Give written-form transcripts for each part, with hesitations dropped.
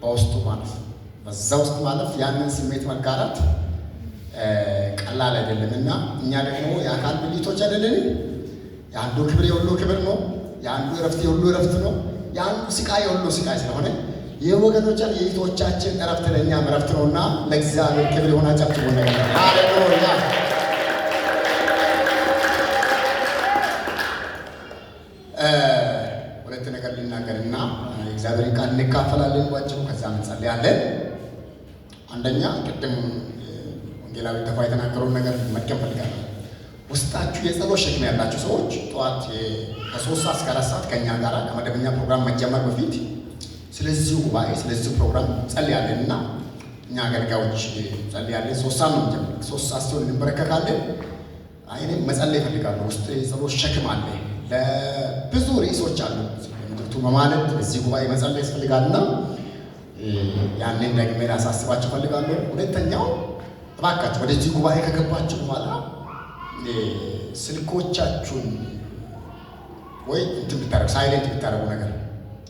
በውስጡ ማለፍ፣ በዛ ውስጥ ማለፍ፣ ያንን ስሜት መጋራት ቀላል አይደለም እና እኛ ደግሞ የአካል ብልቶች አይደለንም። የአንዱ ክብር የሁሉ ክብር ነው። የአንዱ እረፍት የሁሉ እረፍት ነው። የአንዱ ስቃይ የሁሉ ስቃይ ስለሆነ የወገኖቻችን የእህቶቻችን እረፍት ለእኛም እረፍት ነውና ለእግዚአብሔር ክብር የሆነ አጨብጭቡ ነገር ሃሌሉያ። ሁለት ነገር ልናገርና የእግዚአብሔርን ቃል እንካፈላለን ባጭሩ፣ ከዛ እንጸልያለን። አንደኛ ቅድም ወንጌላዊ ተፋ የተናገረውን ነገር መድገም ፈልጋለሁ። ውስጣችሁ የጸሎት ሸክም ያላችሁ ሰዎች ጠዋት ከ3 ሰዓት እስከ 4 ሰዓት ከእኛ ጋር ከመደበኛ ፕሮግራም መጀመር በፊት ስለዚሁ ጉባኤ ስለዚሁ ፕሮግራም ጸልያለን እና እኛ አገልጋዮች ጸልያለን። 3 ሰዓት ነው የምንጀምረው። 3 ሰዓት ሲሆን እንበረከካለን። አይ እኔም መጸለይ እፈልጋለሁ። ውስጥ የጸሎት ሸክም አለ። ለብዙ ርዕሶች አሉ። ለምድርቱ መማለድ ለዚህ ጉባኤ መጸለይ ያስፈልጋልና ያንን ደግሜ ላሳስባችሁ እፈልጋለሁ። ሁለተኛው እባካችሁ ወደዚህ ጉባኤ ከገባችሁ በኋላ ስልኮቻችሁን ወይ እንትን ብታደርጉ፣ silent ብታደርጉ ነገር፣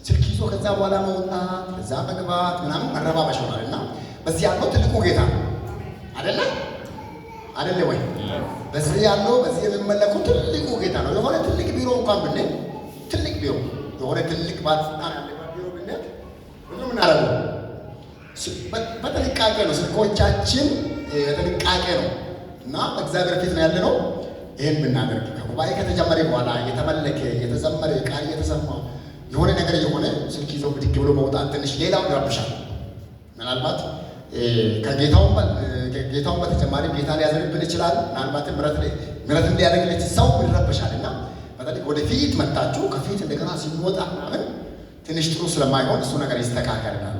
ስልክ ይዞ ከዛ በኋላ መውጣት ከዛ መግባት ምናምን መረባበሽ ይሆናል እና በዚህ ያለው ትልቁ ጌታ ነው። አይደለ አይደለ ወይ? በዚህ ያለው፣ በዚህ የሚመለኩ ትልቁ ጌታ ነው። የሆነ ትልቅ ቢሮ እንኳን ብንል፣ ትልቅ ቢሮ፣ የሆነ ትልቅ ባለስልጣን ያለበት ቢሮ ብንል ብዙ ምናደርገው በጥንቃቄ ነው። ስልኮቻችን በጥንቃቄ ነው እና በእግዚአብሔር ፊት ነው ያለነው። ይህን ብናደርግ፣ ከጉባኤ ከተጀመረ በኋላ እየተመለከ፣ እየተዘመረ፣ ቃል እየተሰማ፣ የሆነ ነገር የሆነ ስልክ ይዞ ብድግ ብሎ መውጣት ትንሽ ሌላውን ይረብሻል። ምናልባት ከጌታውን በተጨማሪ ጌታ ሊያዝንብን ይችላል። ምናልባትም ምሕረትም ሊያደርግለት ሰው ይረበሻል እና በተለይ ወደፊት መታችሁ ከፊት እንደገና ሲወጣ ምናምን ትንሽ ጥሩ ስለማይሆን እሱ ነገር ይስተካከልናል።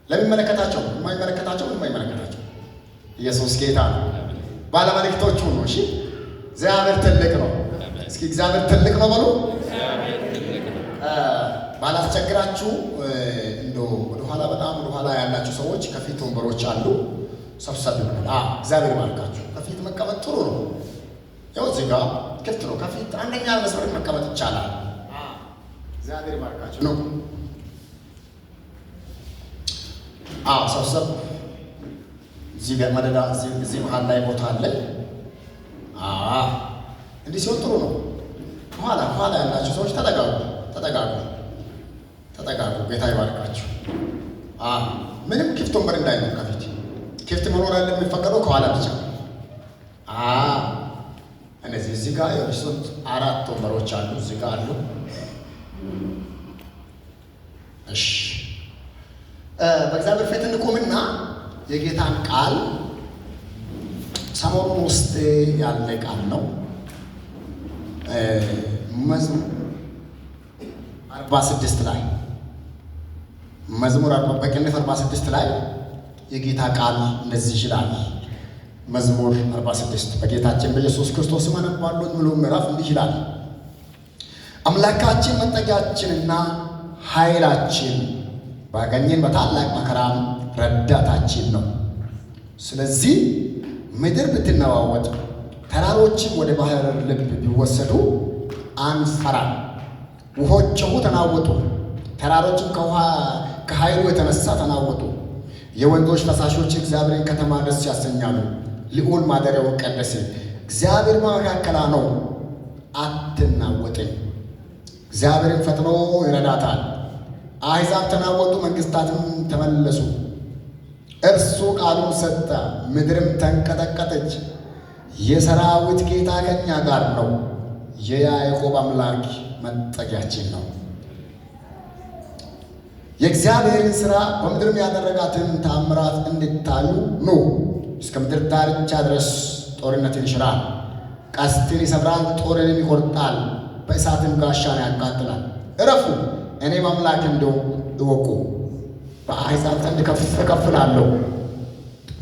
ለሚመለከታቸው፣ የማይመለከታቸው ምንም አይመለከታቸው። ኢየሱስ ጌታ ነው። ባለመልእክቶቹ ነው። እሺ፣ እግዚአብሔር ትልቅ ነው። እስኪ እግዚአብሔር ትልቅ ነው በሉ። ባላስቸግራችሁ እንደው ወደኋላ፣ በጣም ወደኋላ ያላችሁ ሰዎች ከፊት ወንበሮች አሉ፣ ሰብሰብ ይበሉ። እግዚአብሔር ይባርካችሁ። ከፊት መቀመጥ ጥሩ ነው። ያው እዚህ ጋር ክፍት ነው። ከፊት አንደኛ መስመር መቀመጥ ይቻላል። እግዚአብሔር ይባርካችሁ ነው። አዎ፣ ሰብሰብ እዚህ ጋር መደዳ፣ እዚህ መሀል ላይ ቦታ አለ። አዎ፣ እንዲህ ሲሆን ጥሩ ነው። ኋላ ኋላ ያላችሁ ሰዎች ተጠጋጉ፣ ተጠጋጉ፣ ተጠጋጉ። ጌታ ይባርካችሁ። አዎ፣ ምንም ክፍት ወንበር እንዳይኖር፣ ከፊት ክፍት መኖር ያለ የሚፈቀደው ከኋላ ብቻ። አዎ፣ እነዚህ እዚህ ጋር የሶስት አራት ወንበሮች አሉ፣ እዚህ ጋር አሉ። እሺ፣ በእግዚአብሔር ፊት እንቁምና የጌታን ቃል፣ ሰሞኑን ውስጥ ያለ ቃል ነው። መዝሙር 46 ላይ፣ መዝሙር በቅንፍ 46 ላይ የጌታ ቃል እንደዚህ ይችላል። መዝሙር 46፣ በጌታችን በኢየሱስ ክርስቶስ ስም አነባለሁ። ሙሉ ምዕራፍ እንዲህ ይላል። አምላካችን መጠጊያችንና ኃይላችን፣ ባገኘን በታላቅ መከራም ረዳታችን ነው። ስለዚህ ምድር ብትነዋወጥ፣ ተራሮችም ወደ ባህር ልብ ቢወሰዱ አንፈራም። ውሆች ጮኹ፣ ተናወጡ፣ ተራሮችም ከውሃ ከኃይሉ የተነሳ ተናወጡ። የወንዞች ፈሳሾች እግዚአብሔርን ከተማ ደስ ያሰኛሉ። ልዑል ማደሪያውን ቀደሰ። እግዚአብሔር በመካከሏ ነው፣ አትናወጥም። እግዚአብሔርን ፈጥኖ ይረዳታል። አሕዛብ ተናወጡ፣ መንግስታትም ተመለሱ። እርሱ ቃሉን ሰጠ፣ ምድርም ተንቀጠቀጠች። የሰራዊት ጌታ ከእኛ ጋር ነው፣ የያዕቆብ አምላክ መጠጊያችን ነው። የእግዚአብሔርን ሥራ በምድርም ያደረጋትን ተአምራት እንድታዩ ኑ። እስከ ምድር ዳርቻ ድረስ ጦርነትን ይሽራል። ቀስትን ይሰብራል፣ ጦርንም ይቆርጣል፣ በእሳትም ጋሻን ያቃጥላል። እረፉ፣ እኔም አምላክ እንደሆንኩ እወቁ። በአሕዛብ ዘንድ ከፍ ከፍ እላለሁ፣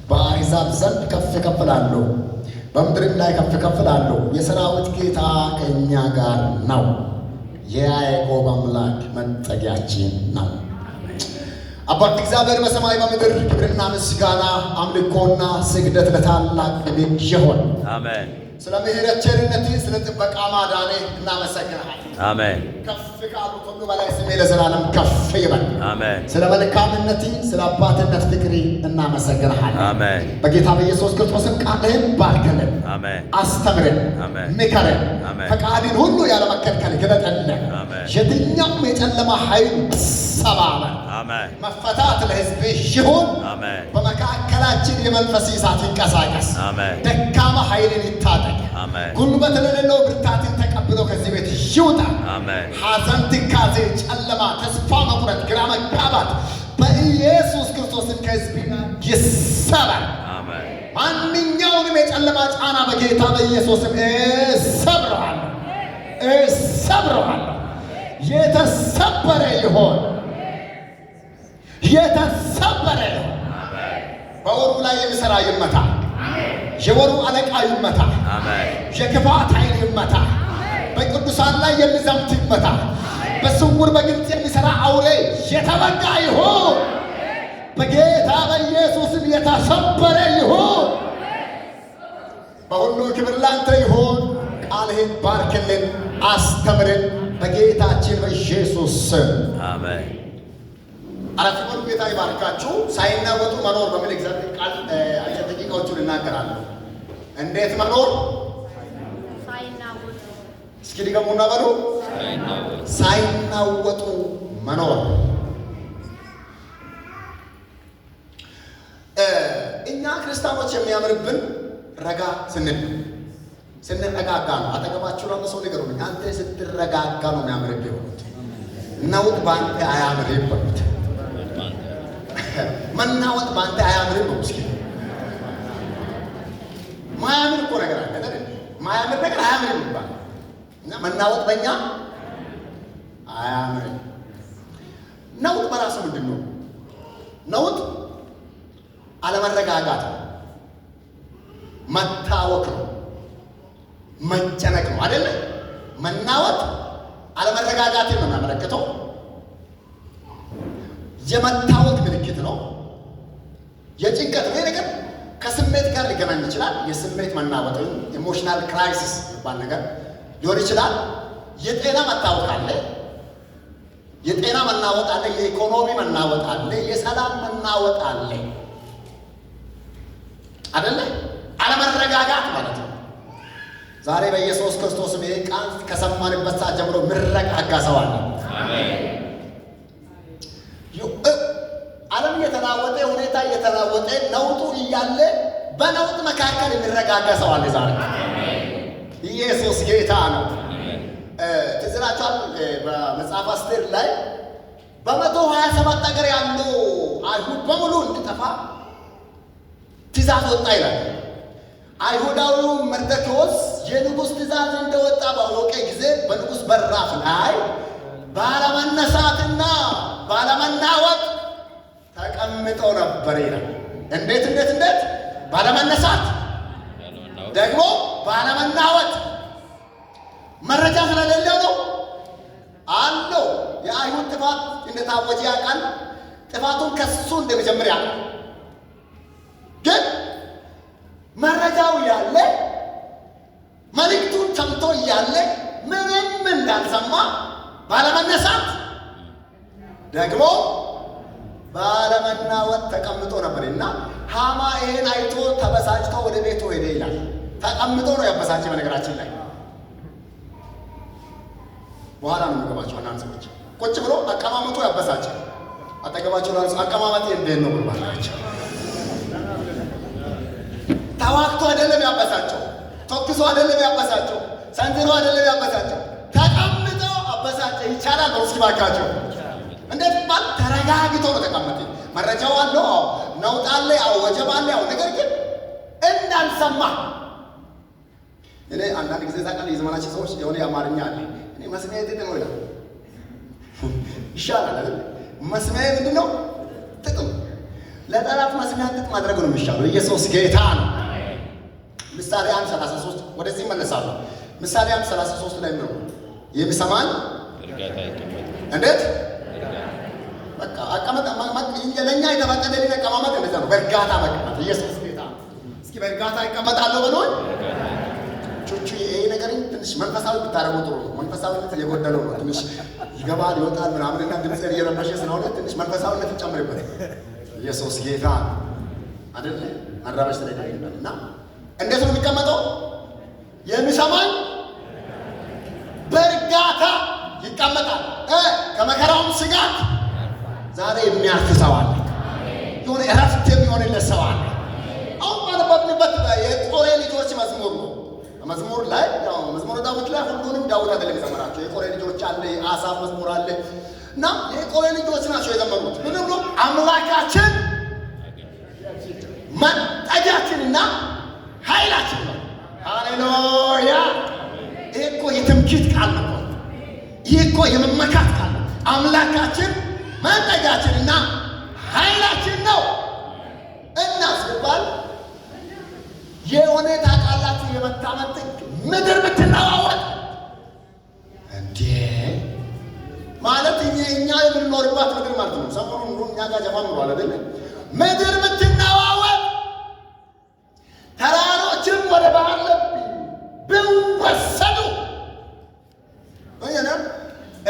በአሕዛብ ዘንድ ከፍ ከፍ እላለሁ፣ በምድርም ላይ ከፍ ከፍ እላለሁ። የሰራዊት ጌታ ከእኛ ጋር ነው፣ የያዕቆብ አምላክ መጠጊያችን ነው። አባት እግዚአብሔር በሰማይ በምድር ክብርና ምስጋና፣ አምልኮና ስግደት ለታላቅ ስምህ ይሁን። አሜን። ስለ ምሕረት፣ ቸርነት፣ ስለ ጥበቃ፣ ማዳኔ እናመሰግናለን። አሜን። ከፍ ካሉት ሁሉ በላይ ስሜ ለዘላለም ከፍ ይበል። አሜን። ስለ መልካምነት፣ ስለ አባትነት ፍቅሪ እናመሰግንሃለን። አሜን። በጌታ በኢየሱስ ክርስቶስም ቃልህን ባርክልን፣ አሜን። አስተምረን፣ አሜን። ምከረን፣ አሜን። ፈቃድን ሁሉ ያለመከልከል ግለጥልን። አሜን። የትኛውም የጨለማ ኃይል ሰባበር፣ አሜን። መፈታት ለሕዝብህ ይሁን። አሜን። በመካከላችን የመንፈስ እሳት ይንቀሳቀስ። አሜን። ደካማ ኃይልን ይታጠቅ። አሜን። ጉልበት ለሌለው ብርታትን ተቀብሎ ከዚህ ቤት ይውጣ። አሜን። ሐዘን፣ ትካዜ፣ ጨለማ፣ ተስፋ መቁረጥ፣ ግራ መጋባት በኢየሱስ ክርስቶስም ከሕዝብ ጋር ይሰበር። አሜን። ማንኛውንም የጨለማ ጫና በጌታ በኢየሱስም እሰብረዋለሁ፣ እሰብረዋለሁ። የተሰበረ ይሆን፣ የተሰበረ ይሆን። በወሩ ላይ የሚሰራ ይመታ። የወሩ አለቃ ይመታ። አሜን። የክፋት ኃይል ይመታ። በቅዱሳን ላይ የሚዘምት ይመታ። በስውር በግልጽ የሚሰራ አውሬ የተወጋ ይሁን። በጌታ በኢየሱስም የተሰበረ ይሁን። በሁሉ ክብር ላንተ ይሁን። ቃልህን ባርክልን፣ አስተምርን በጌታችን በኢየሱስ ስም። አሜን። አረፍ በሉ። ጌታ ይባርካችሁ። ሳይናወጡ መኖር በሚል እግዚአብሔር ቃል አጭር ደቂቃዎቹን እናገራለሁ። እንዴት መኖር? ሳይናወጡ። እስኪ ድገሙና በሉ። ሳይናወጡ መኖር። እኛ ክርስቲያኖች የሚያምርብን ረጋ ስንል ነው፣ ስንረጋጋ ነው። አጠገባችሁ ላለ ሰው ንገሩልኝ፣ አንተ ስትረጋጋ ነው የሚያምርብህ በሉት። ነውጥ በአንተ አያምርም በሉት። መናወጥ በአንተ አያምርም ነው። እስኪ ማያምር እኮ ነገር አለ አይደል? ማያምር ነገር አያምርም ይባላል። እና መናወጥ በእኛ አያምርም። ነውጥ በራሱ ምንድን ነው? ነውጥ አለመረጋጋት ነው፣ መታወክ ነው፣ መጨነቅ ነው አይደለ? መናወጥ አለመረጋጋትን ነው የሚያመለክተው። የመታወክ ምልክት ነው። የጭንቀት ነው። ይህ ነገር ከስሜት ጋር ሊገናኝ ይችላል። የስሜት መናወጥ ወይም emotional crisis የሚባል ነገር ሊሆን ይችላል። የጤና መታወክ አለ። የጤና መናወጥ አለ። የኢኮኖሚ መናወጥ አለ። የሰላም መናወጥ አለ አይደለ? አለመረጋጋት ማለት ነው። ዛሬ በኢየሱስ ክርስቶስ ይሄ ቃል ከሰማንበት ሰዓት ጀምሮ ምረጋጋ ሰው አለ። ዓለም እየተናወጠ፣ ሁኔታ እየተናወጠ፣ ነውጡ እያለ በነውጥ መካከል የሚረጋጋ ሰው አለ ዛሬ። ኢየሱስ ጌታ ነው። ትዝ ይላችኋል በመጽሐፍ አስቴር ላይ በ127 ሀገር ያሉ አይሁድ በሙሉ እንዲጠፋ ትእዛዝ ወጣ ይላል። አይሁዳዊው መርዶክዮስ የንጉሥ ትእዛዝ እንደወጣ ባወቀ ጊዜ በንጉሥ በራፍ ላይ ባለመነሳትና ባለመናወጥ ተቀምጦ ነበር ይላል። እንዴት እንዴት እንዴት? ባለመነሳት ደግሞ ባለመናወጥ። መረጃ ስለሌለው ነው አለው። የአይሁድ ጥፋት እንደታወጀ ያውቃል። ጥፋቱን ከሱ እንደመጀመር ያውቃል። ግን መረጃው ያለ፣ መልእክቱን ሰምቶ እያለ ምንም እንዳልሰማ ባለመነሳት ደግሞ ባለመናወጥ ተቀምጦ ነበር እና ሃማ ይሄን አይቶ ተበሳጭቶ ወደ ቤቱ ሄደ ይላል። ተቀምጦ ነው ያበሳጨ። በነገራችን ላይ በኋላ ነው የሚገባቸው አንዳንድ ሰዎች ቁጭ ብሎ አቀማመጡ ያበሳጨ። አጠገባቸው ላሉ ሰው አቀማመጤ እንዴት ነው ብሏቸው፣ ተዋግቶ አይደለም ያበሳቸው፣ ተኩሶ አይደለም ያበሳቸው፣ ሰንዝሮ አይደለም ያበሳቸው፣ ተቀምጦ አበሳጨ። ይቻላል ነው እስኪ ባካቸው። እንዴት ባል ተረጋግቶ ነው ተቀመጠ። መረጃው አለው፣ አዎ፣ ነውጥ አለ፣ አዎ፣ ወጀብ አለ፣ አዎ። ነገር ግን እንዳልሰማ። እኔ አንዳንድ ጊዜ ታውቃለህ፣ የዘመናችን ሰዎች የሆነ የአማርኛ አለ፣ እኔ መስሚያዬ ጥጥ ነው ይላል። ይሻላል አይደል? መስሚያዬ ምንድን ነው? ጥጥ ነው። ለጠላት መስሚያ ጥጥ ማድረግ ነው የሚሻለው። ኢየሱስ ጌታ ነው። ምሳሌ 1:33 ወደዚህ እመለሳለሁ። ምሳሌ 1:33 ላይ ነው የሚሰማን እርጋታ ይቀመጥ። እንዴት በቃ አቀመጥ ለእኛ የተፈቀደልን አቀማመጥ እንደዛ ነው። በእርጋታ መቀመጥ። ኢየሱስ ጌታ ነው። እስኪ በእርጋታ ይቀመጣለሁ ብሎኝ ቹቹ ይሄ ነገር ትንሽ ትንሽ መንፈሳዊ ብታደርጉ ጥሩ ነው። መንፈሳዊነት የጎደለው ነው። ትንሽ ይገባል ይወጣል ምናምን እና ድምፅን እየረበሸ ስለሆነ ትንሽ መንፈሳዊነትን ጨምርበት። ኢየሱስ ጌታ አይደለ? መረበሽ ስለሌለበት እና እንዴት ነው የሚቀመጠው? የሚሰማኝ በእርጋታ ይቀመጣል፣ ከመከራውም ስጋት። ዛሬ የሚያርፍ ሰው አለ። የሆነ እረፍት የሚሆንለት ሰው አለ። አሁን ባነበብንበት የቆሬ ልጆች መዝሙር ነው። መዝሙር ላይ ያው መዝሙረ ዳዊት ላይ ሁሉንም ዳዊት አይደለም የዘመራቸው። የቆሬ ልጆች አለ፣ የአሳፍ መዝሙር አለ እና የቆሬ ልጆች ናቸው የዘመሩት። ምን ብሎ? አምላካችን መጠጊያችንና ኃይላችን ነው። ሃሌሉያ! ይህ እኮ የትምክህት ቃል ነው። ይህ እኮ የመመካት ቃል ነው። አምላካችን መጠጊያችንና ኃይላችን ነው እና ሲባል የሆነ ታውቃላችሁ፣ የመታመን ጥግ ምድር ብትነዋወጥ እንዴ ማለት እኛ የምንኖርባት ምድር ማለት ነው። ሰሞኑን ኑሮ እኛ ጋር ጀፋ ኑሯል አይደለ? ምድር ብትነዋወጥ ተራሮችም ወደ ባህር ልብ ቢወሰዱ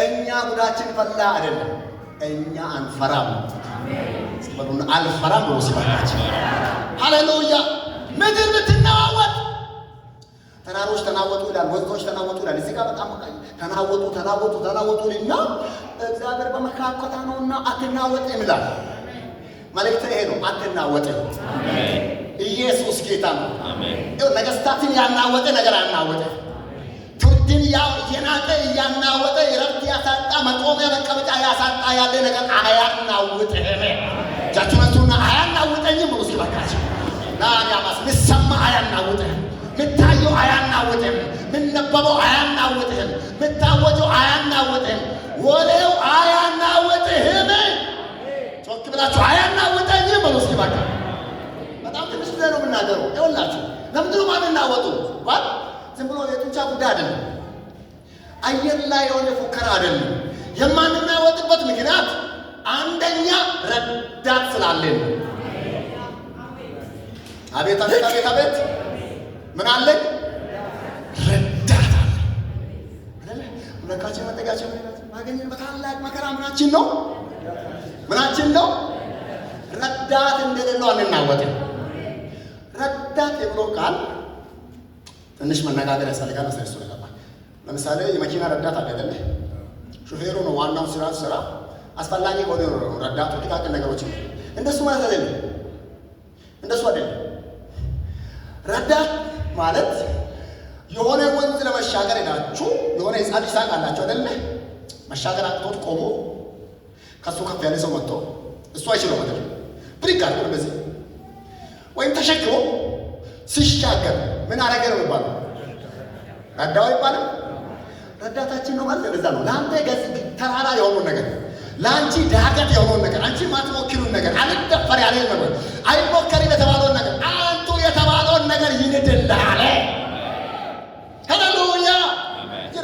እኛ ጉዳችን ፈላ አይደለም፣ እኛ አንፈራም። እስኪ በሉና አልፈራም ብሎ ሲባላችሁ ሃሌሉያ። ምድር ብትነዋወጥ ተራሮች ተናወጡ ይላል፣ ወንዞች ተናወጡ ይላል። እዚህ ጋር በጣም ተናወጡ ተናወጡ ተናወጡ ይልና እግዚአብሔር በመካከሏ ነውና አትናወጥም ይላል። መልእክት ይሄ ነው፣ አትናወጥም። ኢየሱስ ጌታ ነው። ነገስታትን ያናወጠ ነገር አናወጠ። ትውልድን እየናጠ እያናወጠ እረፍት ያሳጣ መቆሚያ መቀመጫ ያሳጣ ያለ ነገር አያናውጥህም። እጃችሁን አንሱና አያናውጠኝም ብሎ እስኪ እባካችሁ ናያማስ ምሰማ አያናውጥህም። ምታየው አያናውጥህም። ምነበበው አያናውጥህም። ምታወጀው አያናውጥህም። ወሬው አያናውጥህም። ጮክ ብላችሁ አያናውጠኝም ብሎ እስኪ እባካችሁ። በጣም ትንሽ ጊዜ ነው የምናገረው። ይኸውላችሁ ለምንድን ነው የማንናወጡ? ዝም ብሎ የጡንቻ ጉዳይ አይደለም። አየር ላይ የሆነ ፉከራ አይደለም። የማንናወጥበት ምክንያት አንደኛ ረዳት ስላለን ነው። አቤት አቤት አቤት አቤት! ምን አለን? ረዳት አለ አይደለ? አምላካችን መጠጊያችን ማገኘን በታላቅ መከራ ምናችን ነው ምናችን ነው። ረዳት እንደሌለው አንናወጥም። ረዳት የብሎ ቃል ትንሽ መነጋገር ያስፈልጋል መሰለኝ። እሱ ነገር ለምሳሌ የመኪና ረዳት አለ አይደለ? ሹፌሩ ነው ዋናው ስራ አስፈላጊ ከሆነ ነው ረዳቱ ጥቃቅን ነገሮች እንደሱ ማለት አይደለም። እንደሱ አይደለም። ረዳት ማለት የሆነ ወንዝ ለመሻገር ሄዳችሁ የሆነ ሕፃን ልጅ ታውቃላችሁ አይደለ? መሻገር አቅቶት ቆሞ ከሱ ከፍ ያለ ሰው መጥቶ እሱ አይችለውም አይደል? ብድግ አድርጎ እንደዚህ ወይም ተሸክሞ ሲሻገር ምን አደረገ ነው የሚባለው? ረዳው ይባላል። ረዳታችን ነው ማለት እንደዛ ነው። ለአንተ ገጽ ተራራ የሆነውን ነገር፣ ለአንቺ ዳገት የሆነውን ነገር፣ አንቺ ማትሞክሪውን ነገር፣ አልደፈር ያለን ነገር፣ አይሞከርም የተባለውን ነገር፣ አንቱ የተባለውን ነገር ይንድልሃል። ሃሌሉያ!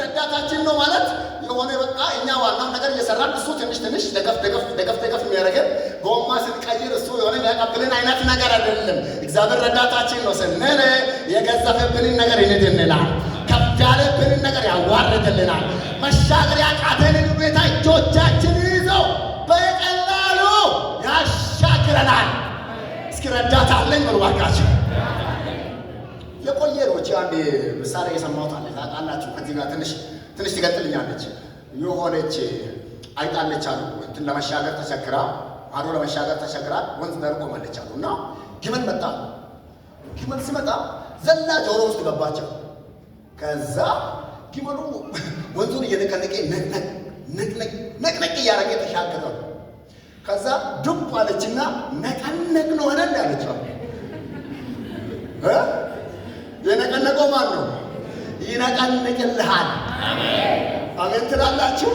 ረዳታችን ነው ማለት የሆነ በቃ እኛ ዋናው ነገር እየሰራን እሱ ትንሽ ትንሽ ደገፍ ደገፍ ደገፍ ደገፍ የሚያደርገን ጎማ ስንቀይር እሱ የሆነ የሚያቀብልን አይነት ነገር አይደለም። እግዚአብሔር ረዳታችን ነው ስንል የገዘፈብንን ነገር ይንድልናል። ከፍ ያለብንን ነገር ያዋርድልናል። መሻገር ያቃተንን ሁኔታ እጆቻችን ይዘው በቀላሉ ያሻግረናል። እስኪ ረዳት አለኝ በሉ እባካችሁ። የቆየ ነው። እቺ አንዴ ምሳሌ የሰማሁት አለ ታውቃላችሁ። ከዚህ ጋር ትንሽ ትንሽ ትገልጥልኛለች። የሆነች አይጣለች አሉ እንትን ለመሻገር ተቸግራ ማዶ ለመሻገር ተቸግራ ወንዝ ዳር ቆማለች አሉ እና ግመል መጣ። ግመል ሲመጣ ዘላ ጆሮ ውስጥ ገባቸው። ከዛ ግመሉ ወንዙን እየነቀነቀ ነቅነቅ ነቅነቅ ነቅነቅ እያደረገ ተሻገረ። ከዛ ዱብ አለችና ነቀነቅ ነው አይደል ያለችው። የነቀነቀው ማን ነው? ይነቀንቅልሃል። አሜን ትላላችሁ?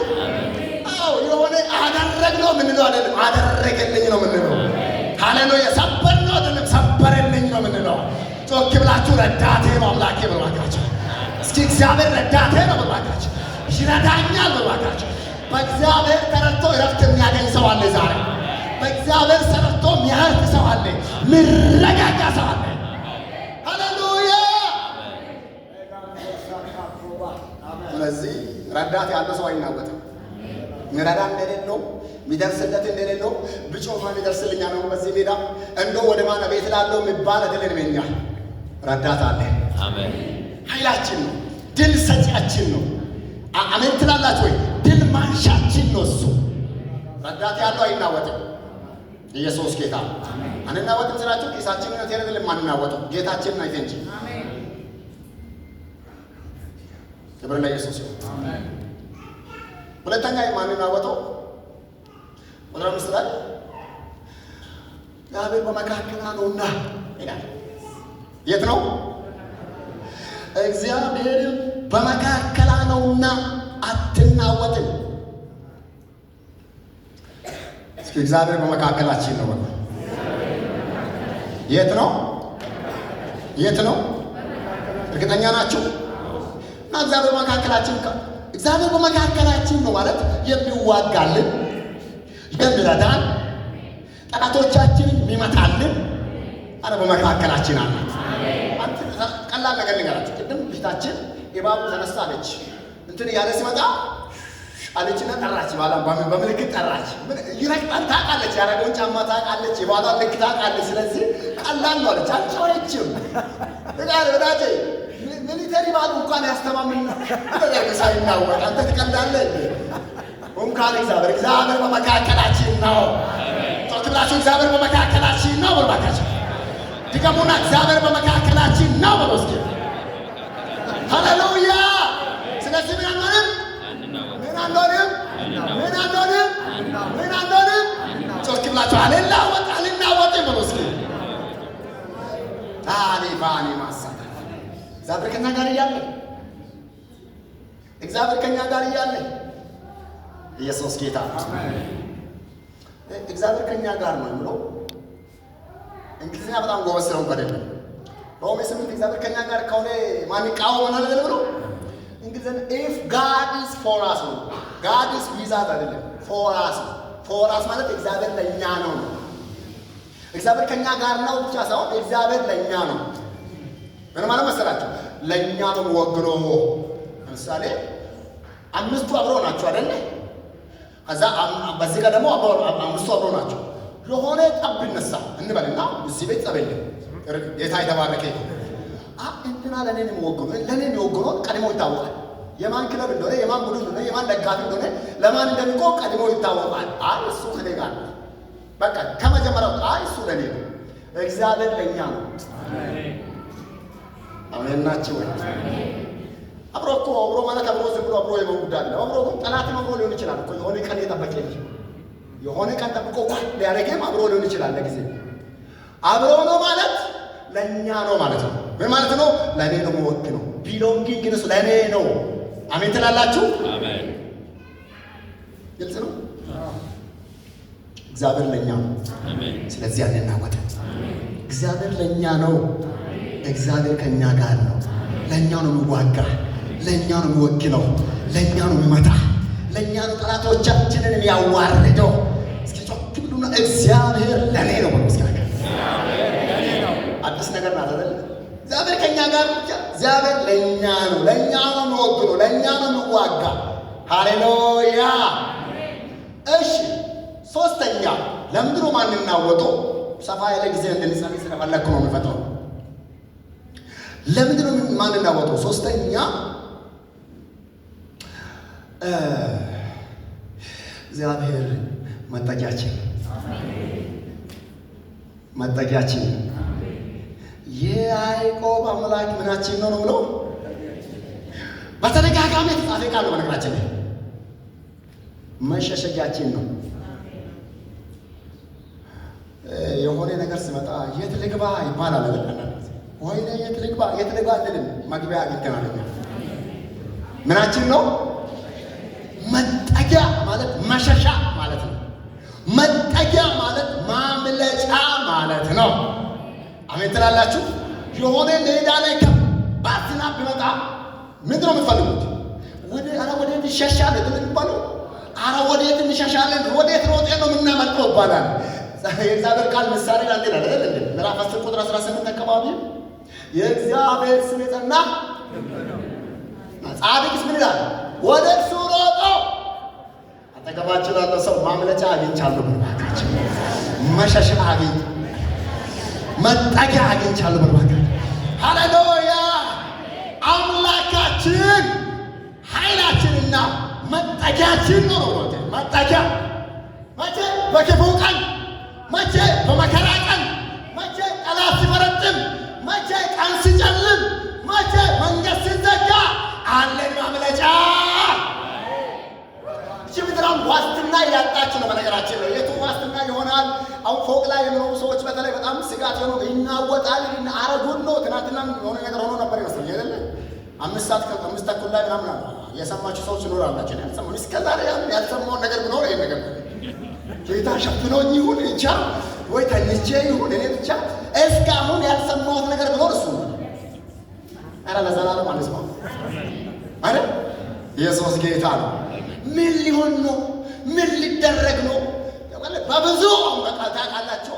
አዎ የሆነ አደረግነው የምንለው አይደለም፣ አደረገልኝ ነው የምንለው። ሃሌሉያ። ሰበርነው አይደለም፣ ሰበረልኝ ነው የምንለው። ጮክ ብላችሁ ረዳቴ ነው አምላኬ ብሏካችሁ። እስኪ እግዚአብሔር ረዳቴ ነው ብሏካችሁ። ይረዳኛል ብሏካችሁ። በእግዚአብሔር ተረድቶ እረፍት የሚያገኝ ሰው አለ ዛሬ። በእግዚአብሔር ተረድቶ የሚያርፍ ሰው አለ፣ የሚረጋጋ ሰው አለ። ሃሌሉያ። ያለው ሰው አይናወጥም። ሚረዳ እንደሌለው፣ የሚደርስለት እንደሌለው፣ ብጮህ ማን ይደርስልኛል ነው በዚህ ሜዳ እንደው ወደ ማን ቤት ላለው የሚባል አይደለም። እኛ ረዳት አለ። አሜን። ኃይላችን ነው። ድል ሰጪያችን ነው። አሜን ትላላችሁ ወይ? ድል ማንሻችን ነው እሱ። ረዳት ያለው አይናወጥም። ኢየሱስ ጌታ። አንናወጥም ስላችሁ ኪሳችንን ነው አይደለም አንናወጠው፣ ጌታችንን አይተን እንጂ። ክብር ለኢየሱስ ይሁን። ሁለተኛ የማንናወጠው ቁጥር 5 ላይ እግዚአብሔር በመካከል ነውና ይላል። የት ነው? እግዚአብሔርም በመካከል ነውና አትናወጥም። እስኪ እግዚአብሔር በመካከላችን ነው በሉ። የት ነው? የት ነው? እርግጠኛ ናችሁ? እና እግዚአብሔር በመካከላችን ነው ማለት የሚዋጋልን፣ የሚረዳን፣ ጠላቶቻችንን የሚመታልን፣ አረ በመካከላችን አለ። አንተ ቀላል ነገር ልንገራችሁ። ቅድም ልጅታችን እባቡ ተነሳ አለች። እንትን እያለ ሲመጣ አለችና ጠራች። ባሏን በምልክት ጠራች። ይረግጣል ታውቃለች፣ ያደረገውን ጫማ ታውቃለች፣ የባሏን ልክ ታውቃለች። ስለዚህ ቀላል ነው አለች። አልጮኸችም። ወዳጄ military ባሉ እንኳን ያስተማምን ነገር ሳይናወጥ አንተ ትቀልዳለህ እንዴ? እንኳን እግዚአብሔር በመካከላችን ነው። ጮክ ብላችሁ እግዚአብሔር በመካከላችን ነው በሉ እባካችሁ። ድገሙና እግዚአብሔር በመካከላችን ነው በሉ እስኪ። ሃሌሉያ። ስለዚህ ምን አንሆንም? ምን አንሆንም? ምን አንሆንም? ምን አንሆንም? ጮክ ብላችሁ አልናወጥ አልናወጥም በሉ እስኪ። ታሊባኒ ማሳታ እግዚአብሔር ከኛ ጋር እያለ፣ እግዚአብሔር ከኛ ጋር እያለ፣ ኢየሱስ ጌታ። እግዚአብሔር ከኛ ጋር ነው የሚለው እንግሊዝኛ በጣም ጎበዝ ስለሆንኩ አይደለም። ሮሜ 8 እግዚአብሔር ከኛ ጋር ከሆነ ማን ይቃወመናል ብሎ እንግሊዝኛ if God is for us ነው። God is with us አይደለም፣ for us ነው። For us ማለት እግዚአብሔር ለእኛ ነው ነው። እግዚአብሔር ከኛ ጋር ነው ብቻ ሳይሆን እግዚአብሔር ለእኛ ነው። ምን ማለት መሰላችሁ? ለእኛ ነው ወግኖ። ለምሳሌ አምስቱ አብሮ ናቸው አይደለ? ከዛ በዚህ ጋር ደግሞ አምስቱ አብሮ ናቸው። የሆነ ጠብ ይነሳ እንበልና እዚህ ቤት ጠብ የለም። ጌታ የተባረከ ይሁን። እንትና ለእኔ ነው የሚወግነው፣ ለእኔ የሚወግነው ቀድሞ ይታወቃል። የማን ክለብ እንደሆነ፣ የማን ቡድን እንደሆነ፣ የማን ደጋፊ እንደሆነ፣ ለማን እንደሚቆም ቀድሞ ይታወቃል። አይ እሱ ከኔ ጋር ነው። በቃ ከመጀመሪያው አይ እሱ ለእኔ ነው። እግዚአብሔር ለእኛ ነው። አሜን ናችሁ ወይ? አብሮ እኮ አብሮ ማለት አብሮ ዝም ብሎ አብሮ የመሆን ጉዳይ አይደለም። አብሮ ግን ጠላትም አብሮ ሊሆን ይችላል እኮ። የሆነ ቀን የጠበቀ ልጅ የሆነ ቀን ጠብቆ ኳ ሊያደርግም አብሮ ሊሆን ይችላል። ለጊዜ አብሮ ነው ማለት ለእኛ ነው ማለት ነው። ምን ማለት ነው? ለእኔ ነው የምወግነው። Belonging ነው፣ ለእኔ ነው። አሜን ትላላችሁ? አሜን። ግልጽ ነው። እግዚአብሔር ለእኛ ነው። አሜን። ስለዚህ አንናወጥም። እግዚአብሔር ለእኛ ነው። እግዚአብሔር ከእኛ ጋር ነው። ለእኛ ነው የሚዋጋ፣ ለእኛ ነው የሚወግነው፣ ለእኛ ነው የሚመታ፣ ለእኛ ነው ጠላቶቻችንን የሚያዋርደው። እስኪ ጮክ ብሉና እግዚአብሔር ለእኔ ነው በሉ እስኪ። አዲስ ነገር ናት አይደል? እግዚአብሔር ከእኛ ጋር ብቻ፣ እግዚአብሔር ለእኛ ነው። ለእኛ ነው የሚወግነው፣ ለእኛ ነው የሚዋጋ። ሃሌሉያ። እሺ፣ ሶስተኛ ለምንድን ነው የማንናወጠው? ሰፋ ያለ ጊዜ እንድንጸልይ ስለፈለግኩ ነው የምፈጥረው። ለምንድን ነው የማንናወጠው? ሶስተኛ እግዚአብሔር መጠጊያችን፣ መጠጊያችን፣ የያዕቆብ አምላክ ምናችን ነው ነው ብሎ በተደጋጋሚ የተጻፈ ቃል ነው። በነገራችን ላይ መሸሸጊያችን ነው። የሆነ ነገር ሲመጣ የት ልግባ ይባላል አይደል? አንዳንድ ጊዜ ወይኔ የት ልግባ፣ የት ልግባ አንልም። መግቢያ አግኝተናል እኛ። ምናችን ነው? መጠጊያ ማለት መሸሻ ማለት ነው። መጠጊያ ማለት ማምለጫ ማለት ነው። አሜን ትላላችሁ? የሆነ ሜዳ ላይ ከባድ ዝናብ ቢመጣ ምንድን ነው የምትፈልጉት? ወደ ኧረ ወዴት እንሸሻለን የሚባለው? ኧረ ወዴት እንሸሻለን? ወዴት ሮጤን ነው የምናመልጠው ይባላል። የእግዚአብሔር ቃል ምሳሌ ላይ እንዴ አይደል እንዴ? ምዕራፍ 10 ቁጥር 18 አካባቢ የእግዚአብሔር ስም የጸና፣ ጻድቅስ ምን ይላል? ወደ እርሱ ሮጦ። አጠገባችን ላለው ሰው ማምለጫ አግኝቻለሁ በሉ፣ መሸሻ አግኝቻለሁ፣ መጠጊያ አግኝቻለሁ በሉ። ሃሌሉያ! አምላካችን ኃይላችንና መጠጊያችን ነው ነው። መጠጊያ መቼ? በክፉ ቀን፣ መቼ? በመከራ ቀን፣ መቼ? ጠላት ሲፈረጥም፣ መቼ? ቀን ሲጨልም፣ መቼ? መንገድ ሲዘጋ አለን ማምለጫ። እቺ ምድር ዋስትና እያጣች ነው። በነገራችን ላይ የቱ ዋስትና ይሆናል? አሁን ፎቅ ላይ የሚኖሩ ሰዎች በተለይ በጣም ስጋት ሆኖ ይናወጣል። አረጉን ነው። ትናንትና የሆነ ነገር ሆኖ ነበር ይመስለኛል አይደለ? 5 ሰዓት ከ5:30 ላይ ምናምን የሰማችሁ ሰዎች ይኖራላችሁ። እኔ አልሰማሁም። እስከ ዛሬ ያልሰማውን ነገር ብኖር ይሄን ነገር ነው። ጌታ ሸፍኖኝ ይሁን ብቻ ወይ ተኝቼ ይሁን እኔ ብቻ እስካሁን ያልሰማሁት ነገር ብኖር እሱ ነው። ኧረ ለዘላለም አንስማው አይደል? ኢየሱስ ጌታ ነው። ምን ሊሆን ነው? ምን ሊደረግ ነው? በብዙ በቃ ታውቃላችሁ፣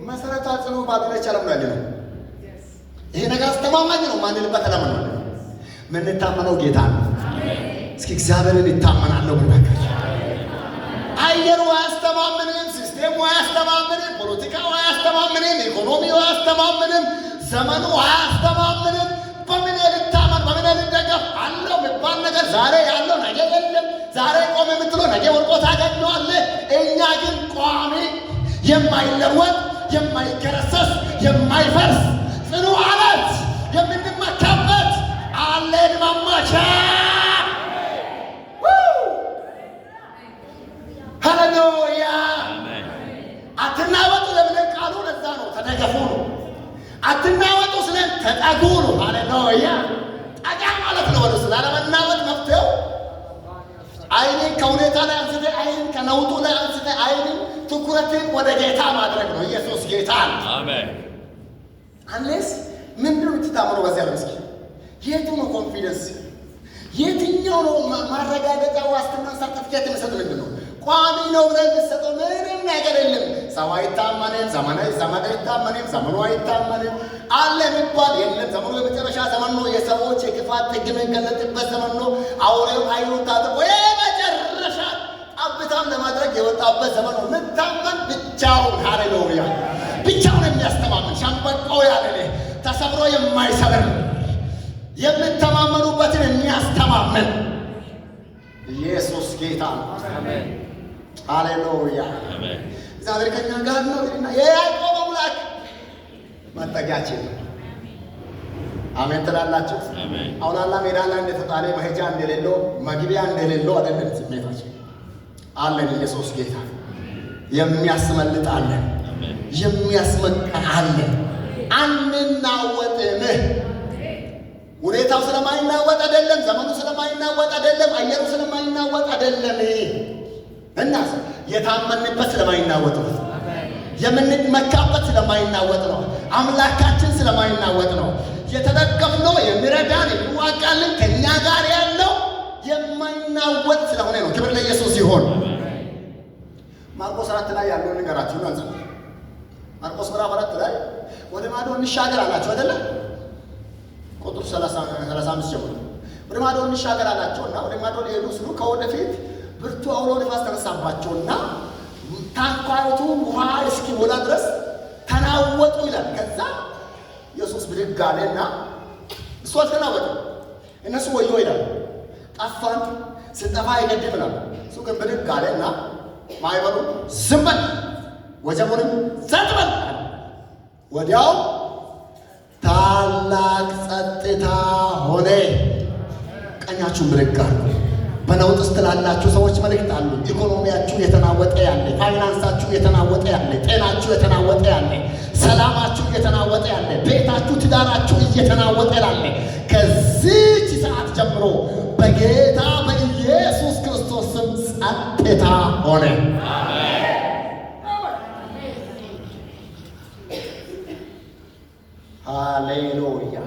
መሰረቷ ጽኑ ባልሆነች ዓለም ነው ያለነው። ይሄ ነገር አስተማማኝ ነው ማንልበት ዓለም ነው። የምንታመነው ጌታ ነው። እስኪ እግዚአብሔርን ይታመናለሁ ብላችሁ። አየሩ አያስተማምንም፣ system ኡ አያስተማምንም፣ ፖለቲካው አያስተማምንም፣ ኢኮኖሚው አያስተማምንም፣ ዘመኑ አያስተማምንም። በምን ልታመን፣ በምን ልደገፍ አለው የሚባል ነገር ዛሬ ያለው ነገ የለም። ዛሬ ቆመ የምትለው ነገ ወድቆ ታገኘዋለህ። እኛ ግን ቋሚ፣ የማይለወጥ፣ የማይገረሰስ፣ የማይፈርስ ጽኑ አለት የምንመካበት አለን ማማቻ። ሃሌሉያ! አትናወጡ ለምን ቃሉ ለዛ ነው፣ ተደገፉ ነው። አትናወጡ ስለን ተጠጉ ነው። ሃሌሉያ! ጠጋ ማለት ነው። ወደ ላለመናወጥ መፍትሄው አይንን ከሁኔታ ላይ አንስተ፣ አይንን ከነውጡ ላይ አንስተ፣ አይንን ትኩረትን ወደ ጌታ ማድረግ ነው። ኢየሱስ ጌታ ነው። አሜን። Unless ምንድን ነው የምትታመነው በዚህ ዓለም? እስኪ የቱ ነው confidence? የትኛው ነው ማረጋገጫ ዋስትና ሰርተፍኬት የሚሰጥ ምንድን ነው? ቋሚ ነው ብለህ የምትሰጠው ምንም ነገር የለም። ሰው አይታመንም፣ ዘመን አይታመንም፣ ዘመኑ አይታመንም፣ አለ የሚባል የለም። ዘመኑ የመጨረሻ ዘመን ነው። የሰዎች የክፋት ጥግ የሚገለጥበት ዘመን ነው። አውሬው ኃይሉን ታጥቆ የመጨረሻ ጠብታም ለማድረግ የወጣበት ዘመን ነው። የምታመን ብቻውን፣ ሃሌሉያ፣ ብቻውን የሚያስተማምን ሸምበቆ ያለ ተሰብሮ የማይሰብር የምተማመኑበትን የሚያስተማምን ኢየሱስ ጌታ ነው። ሃሌሉያ! እግዚአብሔር ከኛ ጋር ነው እና የያዕቆብ አምላክ መጠጊያችን ነው። አሜን ትላላችሁ። አውላላ ሜዳ ላይ እንደተጣለ መሄጃ እንደሌለው መግቢያ እንደሌለው አይደለም ስሜታችን። አለን ኢየሱስ ጌታ የሚያስመልጥ አለን፣ የሚያስመካ አለን። አንናወጥም። ሁኔታው ስለማይናወጥ አይደለም፣ ዘመኑ ስለማይናወጥ አይደለም፣ አየሩ ስለማይናወጥ አይደለም። እና የታመንበት ስለማይናወጥ ነው። የምንመካበት ስለማይናወጥ ነው። አምላካችን ስለማይናወጥ ነው። የተደገፍነው የሚረዳን የሚዋጋልን ከእኛ ጋር ያለው የማይናወጥ ስለሆነ ነው። ክብር ለኢየሱስ ይሁን። ማርቆስ 4 ላይ ያለውን ንገራችሁ ነው። ማርቆስ ምዕራፍ 4 ላይ ወደ ማዶ እንሻገር አላቸው አይደለ? ቁጥር 35 ጀምሮ ወደ ማዶ እንሻገር አላቸውና ወደ ማዶ ሊሄዱ ሲሉ ከወደፊት ብርቱ አውሎ ነፋስ ተነሳባቸውና ታንኳይቱ ውሃ እስኪሞላ ድረስ ተናወጡ ይላል። ከዛ ኢየሱስ ብድግ አለና እሱ አልተናወጠም። እነሱ ወዮ ይላል፣ ጠፋን፣ ስንጠፋ አይገድም ይላል። እሱ ግን ብድግ አለና ማዕበሉን ዝም በል፣ ወጀቡንም ጸጥ በል። ወዲያው ታላቅ ጸጥታ ሆነ። ቀኛችሁን ብድግ አድርጉ። በነውጥ ውስጥ ላላችሁ ሰዎች መልእክት አሉ። ኢኮኖሚያችሁ የተናወጠ ያለ፣ ፋይናንሳችሁ የተናወጠ ያለ፣ ጤናችሁ የተናወጠ ያለ፣ ሰላማችሁ እየተናወጠ ያለ፣ ቤታችሁ፣ ትዳራችሁ እየተናወጠ ያለ፣ ከዚህች ሰዓት ጀምሮ በጌታ በኢየሱስ ክርስቶስ ስም ጸጥታ ሆነ። ሃሌሉያ።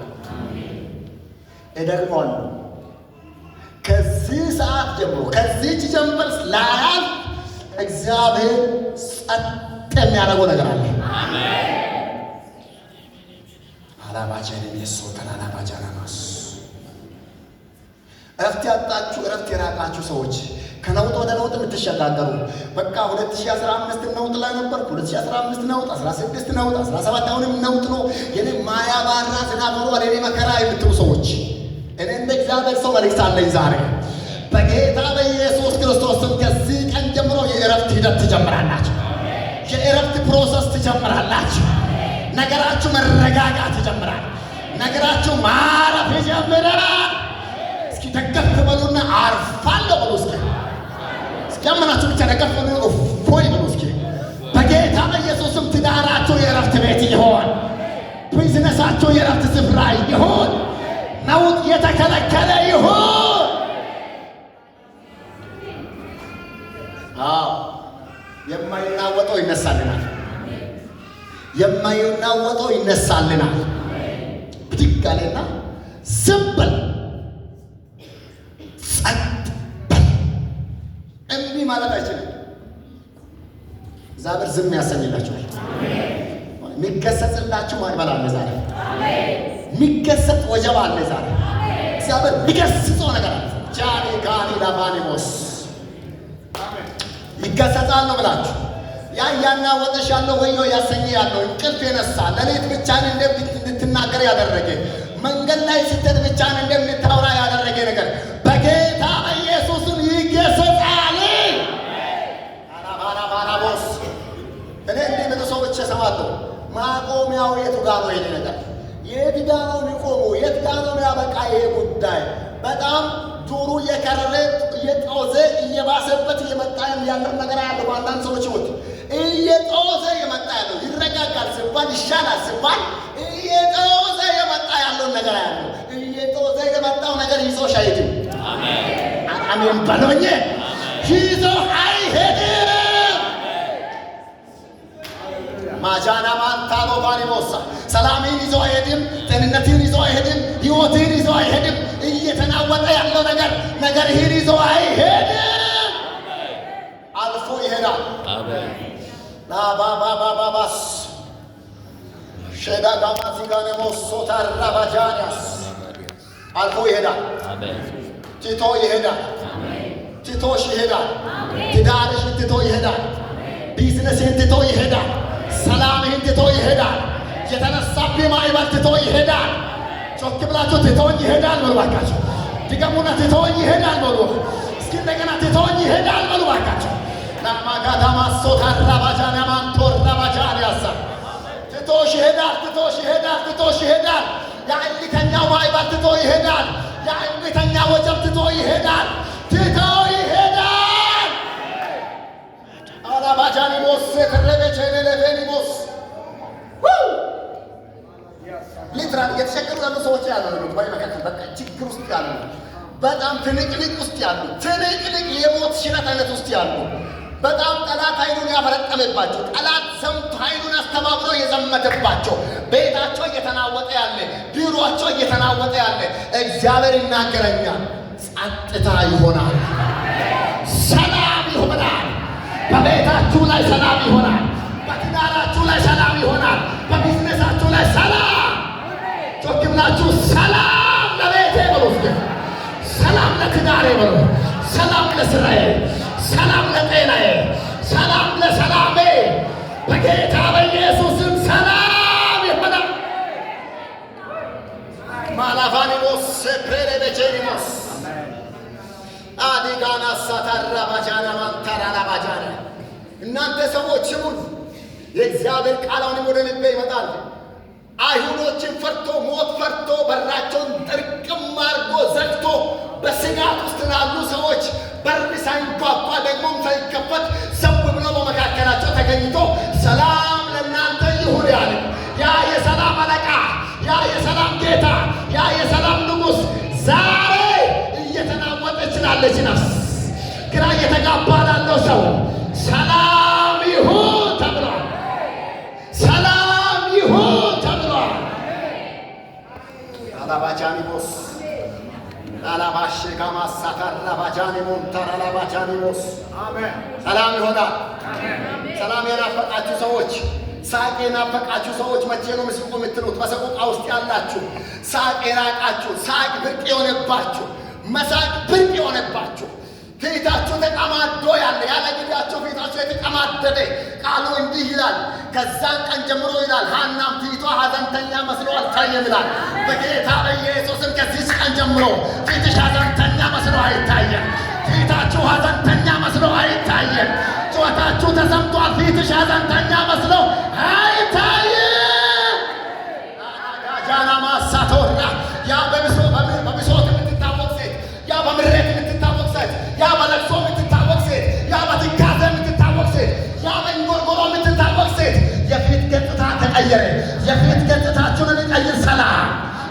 እደግመዋለሁ። ከዚህ ሰዓት ጀምሮ ከዚህች ጀንበር ላያልፍ እግዚአብሔር ጸጥ የሚያደርገው ነገር አለ። አላባጃን የሶተን አላባጃናማስ እረፍት ያጣችሁ፣ እረፍት የራቃችሁ ሰዎች፣ ከነውጥ ወደ ነውጥ የምትሸጋገሩ፣ በቃ 2015 ነውጥ ላይ ነበርኩ፣ 2015 ነውጥ፣ 16 ነውጥ፣ 17 አሁንም ነውጥ ነው፣ የኔ ማያባራ ዝናብ ሆኗል የኔ መከራ የምትሉ ሰዎች፣ እኔ እንደ እግዚአብሔር ሰው መልእክት አለኝ ዛሬ። በጌታ በኢየሱስ ክርስቶስ ስም ከዚህ ቀን ጀምሮ የእረፍት ሂደት ትጀምራላችሁ። የእረፍት process ትጀምራላችሁ። ነገራችሁ መረጋጋት ይጀምራል። ነገራችሁ ማረፍ ይጀምራል። እስኪ ደገፍ በሉና አርፋለሁ በሉ። እስኪ እስኪ ያመናችሁ ብቻ ደገፍ በሉ፣ እፎይ በሉ። እስኪ በጌታ በኢየሱስም ትዳራችሁ የእረፍት ቤት ይሆን፣ ቢዝነሳችሁ የእረፍት ስፍራ ይሁን፣ ነውጥ የተከለከለ ይሁን። አዎ፣ የማይናወጠው ይነሳልናል። የማይናወጠው ይነሳልናል። ብድግ አለና ዝም በል፣ ጸጥ በል። እምቢ ማለት አይችልም። እግዚአብሔር ዝም ያሰኝላችኋል። የሚገሰጽላችሁ ማዕበል አለ ዛሬ። የሚገሰጽ ወጀብ አለ ዛሬ። እግዚአብሔር የሚገስጸው ነገር አለ። ጃኒ ጋኒ ላቫኒሞስ ይገሰጻል ነው ብላችሁ ያ እያናወጠሽ ያለው፣ ወዮ ያሰኘ ያለው፣ እንቅልፍ የነሳ፣ ሌሊት ብቻን እንድትናገር ያደረገ፣ መንገድ ላይ ስትሄድ ብቻን እንደምታወራ ያደረገ ነገር በጌታ በኢየሱስም ይገሰጻል። አራባራባራቦስ እኔ እንዲህ ብዙ ሰዎች እሰማለሁ። ማቆሚያው የቱ ጋ ነው? ይሄ ነገር የት ጋ ነው የሚቆመው? የት ጋ ነው የሚያበቃ ይሄ ጉዳይ? በጣም ዱሩ እየከረረ፣ እየጦዘ፣ እየባሰበት እየመጣ ያለው ነገር ያለው፣ በአንዳንድ ሰዎች ህይወት እየጦዘ የመጣ ያለው፣ ይረጋጋል ሲባል፣ ይሻላል ሲባል እየጦዘ የመጣ ያለውን ነገር ያለው፣ እየጦዘ የመጣው ነገር ይዞሽ አይሄድም። አሜን በሎኝ። ይዞ አይሄድም። ማጃና ማንታሎ ባሪሞሳ ሰላምን ይዞ አይሄድም። ጤንነትን ይዞ አይሄድም። ህይወትን ይዞ አይሄድም። እየተናወጠ ያለው ነገር ነገርህን ይዞ አይሄድም። አልፎ ይሄዳል። ላባባባባባስ ሼዳ ጋማዚጋኔሞሶ ታራባጃንያስ አልፎ ይሄዳል። ትቶ ይሄዳል። ትቶሽ ይሄዳል። ትዳርሽን ትቶ ይሄዳል። ቢዝነስህን ትቶ ይሄዳል። ሰላምህን ትቶ ይሄዳል። የተነሳብህ ማዕበል ትቶ ይሄዳል። ጮክ ብላችሁ ትቶኝ ይሄዳል በሉ ባካችሁ። ድገሙና ትቶኝ ይሄዳል በሉ። እስኪ እንደገና ትቶኝ ይሄዳል በሉ ባካችሁ። ናማጋዳማሶ ታራባጃን ማንቶራባጃን ያሳ ትቶሽ ይሄዳል። ትቶሽ ይሄዳል። ትቶሽ ይሄዳል። የእልከኛው ማዕበል ትቶ ይሄዳል። የእልከኛ ወጀብ ትቶ ይሄዳል። ትቶ ይሄዳል። አላባጃኒሞስ ተረበቸለለቬኒሞስ literal እየተቸገሩ ያሉ ሰዎች ያሉ ጉባኤ መካከል፣ በቃ ችግር ውስጥ ያሉ፣ በጣም ትንቅንቅ ውስጥ ያሉ፣ ትንቅንቅ የሞት ሽረት አይነት ውስጥ ያሉ፣ በጣም ጠላት ኃይሉን ያፈረጠመባቸው፣ ጠላት ዘምቶ ኃይሉን አስተባብሮ የዘመተባቸው፣ ቤታቸው እየተናወጠ ያለ፣ ቢሮአቸው እየተናወጠ ያለ፣ እግዚአብሔር ይናገረኛል። ጸጥታ ይሆናል። ሰላም ይሆናል። በቤታችሁ ላይ ሰላም ይሆናል። በትዳራችሁ ላይ ሰላም ይሆናል። በቢዝነሳችሁ ላይ ሰላም። ጮክ ብላችሁ ሰላም ለቤቴ በሉ እስኪ። ሰላም ለትዳሬ በሉ። ሰላም ለስራዬ፣ ሰላም ለጤናዬ፣ ሰላም ለሰላሜ። በጌታ በኢየሱስም ሰላም ይሆናል። ማላቫኒሞስ ፕሬሌቤቼኒሞስ አዲጋና ሳታራ ባጃና ማንታራላ ባጃና። እናንተ ሰዎች ስሙን፣ የእግዚአብሔር ቃል አሁንም ወደ ልቤ ይመጣል። አይሁዶችን ፈርቶ፣ ሞት ፈርቶ፣ በራቸውን ጥርቅም አድርጎ ዘግቶ በስጋት ውስጥ ላሉ ሰዎች በር ሳይንኳኳ ደግሞም ሳይከፈት ዘው ብሎ በመካከላቸው ተገኝቶ ሰላም ለእናንተ ይሁን ያለ ያ የሰላም አለቃ፣ ያ የሰላም ጌታ፣ ያ የሰላም ንጉሥ ዛሬ እየተናወጠች ላለች ነፍስ፣ ግራ እየተጋባ ላለው ሰው ሰላም ይሁን ተብሏል። ሰላም ይሁን ተብሏል። አላባጃኒሞስ አላባሼ ጋማሳታራባጃኒ ሞንታራላባጃኒሞስ ሰላም ይሆናል። ሰላም የናፈቃችሁ ሰዎች፣ ሳቅ የናፈቃችሁ ሰዎች፣ መቼ ነው ምስቁ የምትሉት? በሰቆቃ ውስጥ ያላችሁ፣ ሳቅ የራቃችሁ፣ ሳቅ ብርቅ የሆነባችሁ፣ መሳቅ ብርቅ የሆነባችሁ፣ ፊታችሁ ተቀማዶ ያለ፣ ያለ ጊዜያችሁ ፊታችሁ የተቀማደደ፣ ቃሉ እንዲህ ይላል። ከዛን ቀን ጀምሮ ይላል ሐናም ፊቷ ሐዘንተኛ መስሎ አልታየም ይላል። በጌታ በኢየሱስም ከዚች ቀን ጀምሮ ፊትሽ ሐዘንተኛ መስሎ አይታየም። ፊታችሁ ሐዘንተኛ መስሎ አይታየም። ጩኸታችሁ ተሰምቷል። ፊትሽ ሐዘንተኛ መስሎ አይታይም። ጃና ማሳቶራ፣ ያ በብሶት የምትታወቅ ሴት፣ ያ በምሬት የምትታወቅ ሴት፣ ያ በለቅሶ የምትታወቅ ሴት፣ ያ በትካዜ የምትታወቅ ሴት፣ ያ በእንጉርጉሮ የምትታወቅ ሴት የፊት ገጽታ ተቀየረ። የፊት ገጽታችሁን የሚቀይር ሰላም፣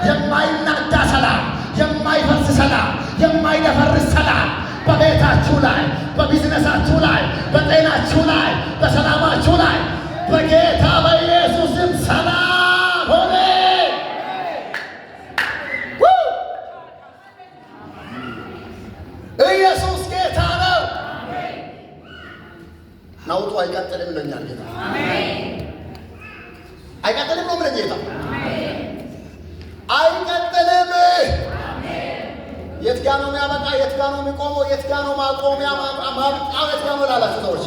የማይናጋ ሰላም፣ የማይፈርስ ሰላም፣ የማይደፈርስ ሰላም በቤታችሁ ላይ፣ በቢዝነሳችሁ ላይ፣ በጤናችሁ ላይ፣ በሰላማችሁ ላይ በጌታ በኢየሱስም ሰላም ሆነ። ው! ኢየሱስ ጌታ ነው። ነውጡ አይቀጥልም ይለኛል ጌታ። አይቀጥልም ነው የሚለኝ ጌታ። አይቀጥልም። የት ጋ ነው የሚያበቃ? የት ጋ ነው የሚቆመው? የት ጋ ነው ማቆሚያ ማብቂያው? የት ጋ ነው ላላችሁ ሰዎች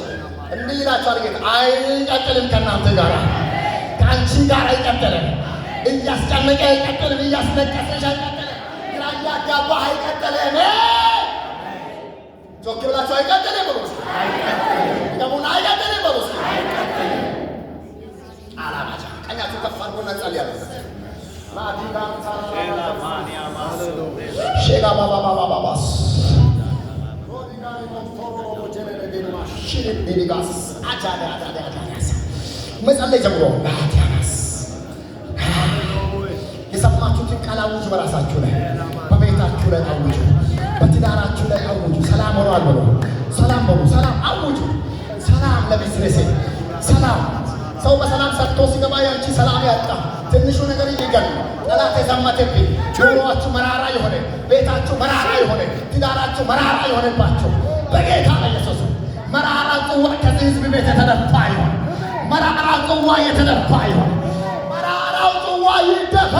እንዲህ ይላችኋል ጌታ። አይቀጥልም፣ ከእናንተ ጋር ከአንቺ ጋር አይቀጥልም። እያስጨነቀ አይቀጥልም። እያስለቀሰሽ አይቀጥልም። ግራ እያጋባህ አይቀጥልም። ጮክ ብላችሁ አይቀጥልም በሉ እስኪ። ድገሙና አይቀጥልም በሉ እስኪ። አላማጃ ቀኛችሁ ከፍ አድርጎና እንጸልያለን። ሼጋ ባባባባባስ መጸለይ ጀምሮ ባቲያናስ የሰማችሁትን ቃል አውጁ። በራሳችሁ ላይ፣ በቤታችሁ ላይ አውጁ። በትዳራችሁ ላይ አውጁ። ሰላም ሆኗል በሉ። ሰላም በሉ። ሰላም አውጁ። ሰላም ለቢዝነሴ፣ ሰላም። ሰው በሰላም ሰርቶ ሲገባ ያንቺ ሰላም ያጣ፣ ትንሹ ነገር ይገል፣ ጠላት የዘመተብኝ፣ ኑሯችሁ መራራ የሆነ፣ ቤታችሁ መራራ የሆነ፣ ትዳራችሁ መራራ የሆነባችሁ በጌታ በኢየሱስ መራራ ጽዋ ከዚህ ህዝብ ቤት የተደፋ ይሆን። መራራ ጽዋ የተደፋ ይሆን። መራራው ጽዋ ይደፋ።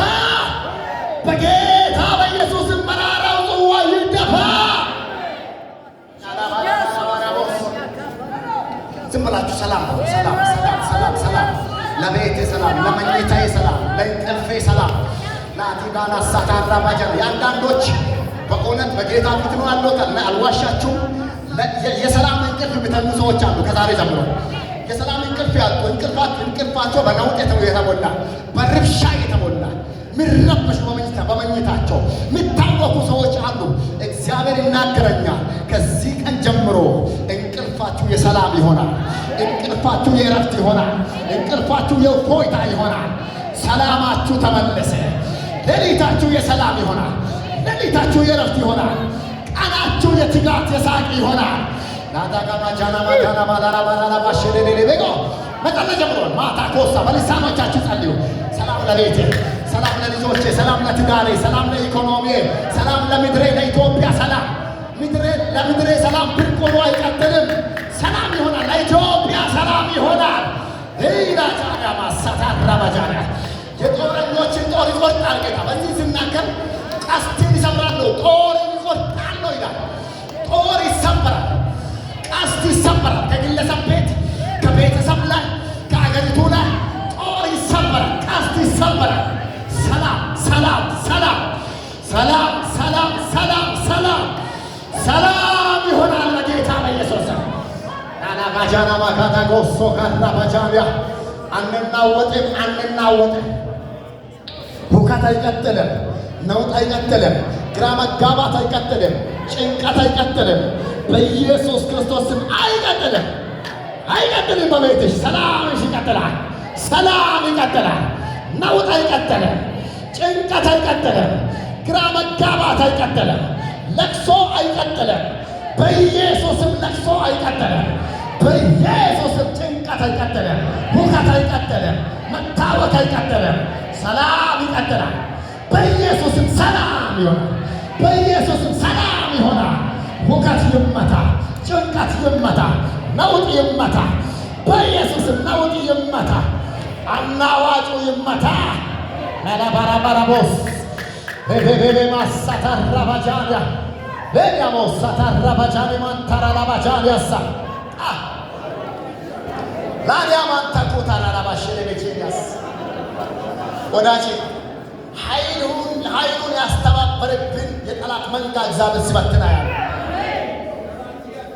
በጌታ በኢየሱስ መራራው ጽዋ ይደፋ። ዝም ብላችሁ ሰላም ነው። ሰላም፣ ሰላም፣ ሰላም፣ ሰላም ለቤቴ፣ ሰላም ለመኝታዬ፣ ሰላም ለእንቅልፌ፣ ሰላም ላቲጋና ሳታራ ባጃ። የአንዳንዶች በእውነት በጌታ ፊት ነው ያለሁት፣ አልዋሻችሁም። የሰላም እንቅልፍ የሚተኙ ሰዎች አሉ። ከዛሬ ጀምሮ የሰላም እንቅልፍ ያጡ፣ እንቅልፋቸው በነውጥ የተሞላ፣ በርብሻ የተሞላ፣ የሚረበሹ፣ በመኝታቸው የሚታወኩ ሰዎች አሉ። እግዚአብሔር ይናገረኛል። ከዚህ ቀን ጀምሮ እንቅልፋችሁ የሰላም ይሆናል። እንቅልፋችሁ የእረፍት ይሆናል። እንቅልፋችሁ የእፎይታ ይሆናል። ሰላማችሁ ተመለሰ። ሌሊታችሁ የሰላም ይሆናል። ሌሊታችሁ የእረፍት ይሆናል። ቀናችሁ የትጋት የሳቅ ይሆናል። ናዳጋማ ጃናማ ጃናማ ላራባ ላራባ ሸሌሌሌ ቤጎ መጸለይ ጀምሯል። ማታ ኮሳ በልሳኖቻችሁ ጸልዩ። ሰላም ለቤቴ፣ ሰላም ለልጆቼ፣ ሰላም ለትዳሬ፣ ሰላም ለኢኮኖሚ፣ ሰላም ለምድሬ ለኢትዮጵያ፣ ሰላም ምድሬ ለምድሬ ሰላም ብርቅ ሆኖ አይቀጥልም። ሰላም ይሆናል። ለኢትዮጵያ ሰላም ይሆናል። ሌላ ጫና ማሳታራ ባጃና የጦረኞችን ጦር ይቆርጣል ጌታ። በዚህ ስናገር ቀስትን ይሰብራለሁ፣ ጦርን ይቆርጣለሁ ይላል። ጦር ይሰበራል፣ ቀስት ይሰበራል። ከግለሰብ ቤት፣ ከቤተሰብ ላይ፣ ከአገሪቱ ላይ ጦር ይሰበራል፣ ቀስት ይሰበራል። ሰላም፣ ሰላም፣ ሰላም፣ ሰላም፣ ሰላም፣ ሰላም፣ ሰላም፣ ሰላም ይሆናል በጌታ በኢየሱስ ስም። ናላባጃና ማካታ ጎሶ ካራባጃንያ አንናወጥም፣ አንናወጥም። ሁከት አይቀጥልም። ነውጥ አይቀጥልም። ግራ መጋባት አይቀጥልም። ጭንቀት አይቀጥልም። በኢየሱስ ክርስቶስ ስም አይቀጥልም፣ አይቀጥልም። በቤትሽ ሰላምሽ ይቀጥላል። ሰላም ይቀጥላል። ነውጥ አይቀጥልም። ጭንቀት አይቀጥልም። ግራ መጋባት አይቀጥልም። ለቅሶ አይቀጥልም። በኢየሱስም ለቅሶ አይቀጥልም። በኢየሱስም ጭንቀት አይቀጥልም። ሁከት አይቀጥልም። መታወክ አይቀጥልም። ሰላም ይቀጥላል። በኢየሱስም ሰላም ይሆናል። በኢየሱስም ሰላም ይሆናል። ሁከት ይመታ፣ ጭንቀት ይመታ፣ ነውጥ ይመታ። በኢየሱስም ነውጥ ይመታ፣ አናዋጩ ይመታ። መላባራባራቦስ ቤቤቤ ማሳታራባጃያ ለዲያሞሳ ታራባጃኔ ማንታራላባጃኔ ያሳ ላዲያማንታኮታራላባሸለቤቼያስ ወዳጄ ኃይሉን ያስተባበረብን የጠላት መንጋ እግዚአብሔር ሲበትና ያለ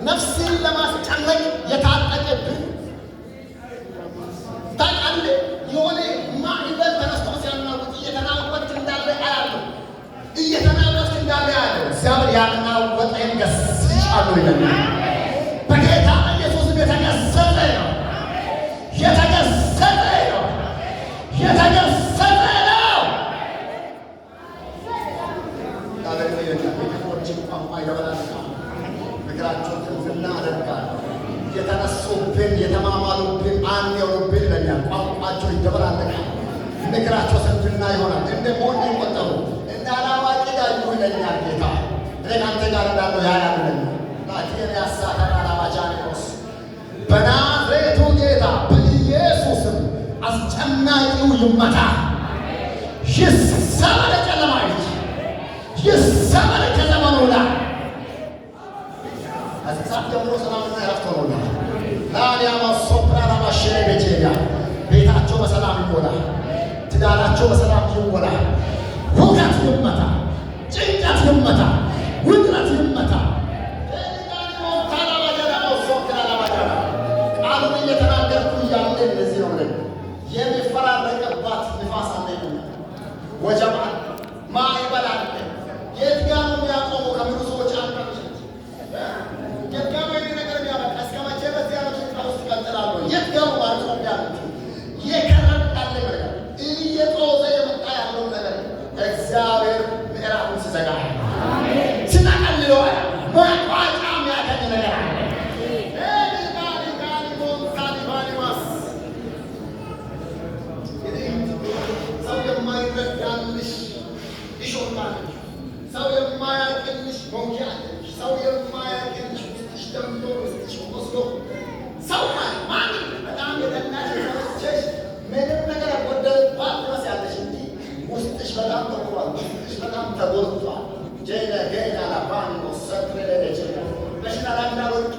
ነፍስን ለማስጨነቅ የታጠቀብን ታውቃለህ። የሆነ ማዕበል ተነስቶ ሲያናውጥ እየተናወጥክ እንዳለ አያለሁ፣ እየተናወጥክ እንዳለ አያለሁ። እግዚአብሔር ያናወጠን ገስጫለሁ ይለኛል። በጌታ ኢየሱስ የተገሰጸ ነው፣ የተገሰጸ ነው፣ የተገሰጸ ነው። የክፉዎችን ቋንቋ ይደበላልቃል፣ ምክራቸውን ስንፍና አደርጋለሁ። የተነሱብን የተማማሉብን አንድ የሆኑብን ይለኛል። ቋንቋቸው ይደበላለቃል፣ ምክራቸው ስንፍና ይሆናል። እንደ ሞኝ ቆጠሩ፣ እንደ አላዋቂ ዳኙ ይለኛል ጌታ። እኔ ከአንተ ጋር እንዳለው ያያል ይለኛል። ላቴን ያሳተራላባጃኔዎስ በናዝሬቱ ጌታ በኢየሱስም አስጨናቂው ይመታ፣ ይሰበር፣ ጨለማ እጅ ይሰበር ከዘመኑ ላይ። ከዚህ ሰዓት ጀምሮ ሰላምና እረፍት ሆኖልሃል። ላሊያማ ሶፕራና ማሸሬ ቤቼሪያ ቤታቸው በሰላም ይሞላ፣ ትዳራቸው በሰላም ይሞላ። ሁከት ይመታ፣ ጭንቀት ይመታ፣ ውጥረት ይመታ። ቃሉን እየተናገርኩ እያለ እንደዚህ ነው። የሚፈራረቅባት ንፋስ አለ ይሉኛል፣ ወጀብ አለ፣ ማዕበል አለ። የት ጋር ነው የሚያቆመው ከሚሉ ሰዎች አንዷ ነች። የት ጋር ነው ይሄ ነገር የሚያበቃ? እስከ መቼ በዚህ አይነት ሁኔታ ውስጥ እቀጥላለሁ? የት ጋር ነው ማቆም ያሉት? እየከረረ ያለ ነገር፣ እየጦዘ የመጣ ያለውን ነገር እግዚአብሔር ምዕራፉን ሲዘጋ ሲጠቀልለው መቋጫ የሚያገኝ ነገር አለ። ሰው የማይረዳልሽ እሾህ አለሽ። ሰው የማያውቅልሽ መውጊያ አለሽ። ሰው የማያውቅልሽ ውስጥሽ ደምቶ ውስጥሽ ቆስሎ ሰው ማን በጣም የጠላሽ የተመቸሽ ምንም ነገር ያጎደለባት ትመስያለሽ እንጂ ውስጥሽ በጣም ተቆሯል። ውስጥሽ በጣም ተጎድቷል። ጄነ ጌና ላባኒ ሰትረ ለለቼ በሽታ ላይ እንዳልወድቅ፣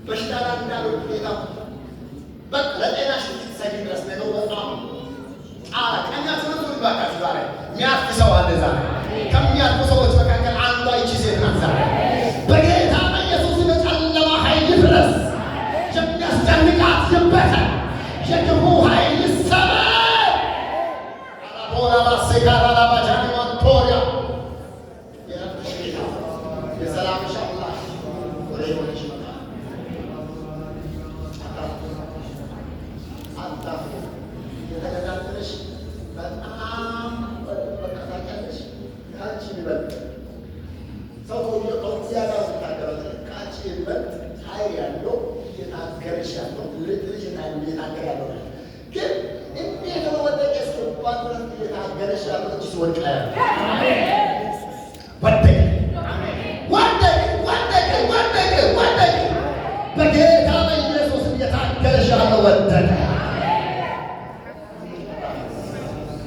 በሽታ ላይ እንዳልወድቅ ጌታ በቃ ለጤናሽ እስክትሰጊ ድረስ ነገሩ በጣም ጣላ ቀኛችሁን ዙሩ ባካችሁ። ዛሬ የሚያርፍ ሰው አለ። ዛሬ ከሚያርፉ ሰዎች መካከል አንዷ ይቺ ሴት ናት። ዛሬ በጌታ በኢየሱስ የጨለማ ኃይል ይፍረስ፣ የሚያስጨንቃት ይበተን፣ የክፉ ኃይል ይሰበር። አላቦላ ባሴካራ ላባጃኒ ማንቶሪያ የረፍትሽ ጌታ የሰላምሽ አምላክ ወደ ሕይወትሽ ይመጣል። አታፍሪ። የተከታተለሽ በጣም በቃ ታውቂያለሽ፣ ከአንቺ የሚበልጥ ሰው ከውጊያ ጋር ሲታገል ከአንቺ የሚበልጥ ኃይል ያለው እየታገለሽ ያለው ልጅ እየታገለ ያለው ግን እንዴት ነው ወደቀ እስኪባል ድረስ እየታገለሽ ያለው እጅ ሲወድቅ ያለው ወደቀ፣ ወደቀ፣ ወደቀ፣ ወደቀ፣ ወደቀ። በጌታ በኢየሱስ እየታገለሽ ያለው ወደቀ።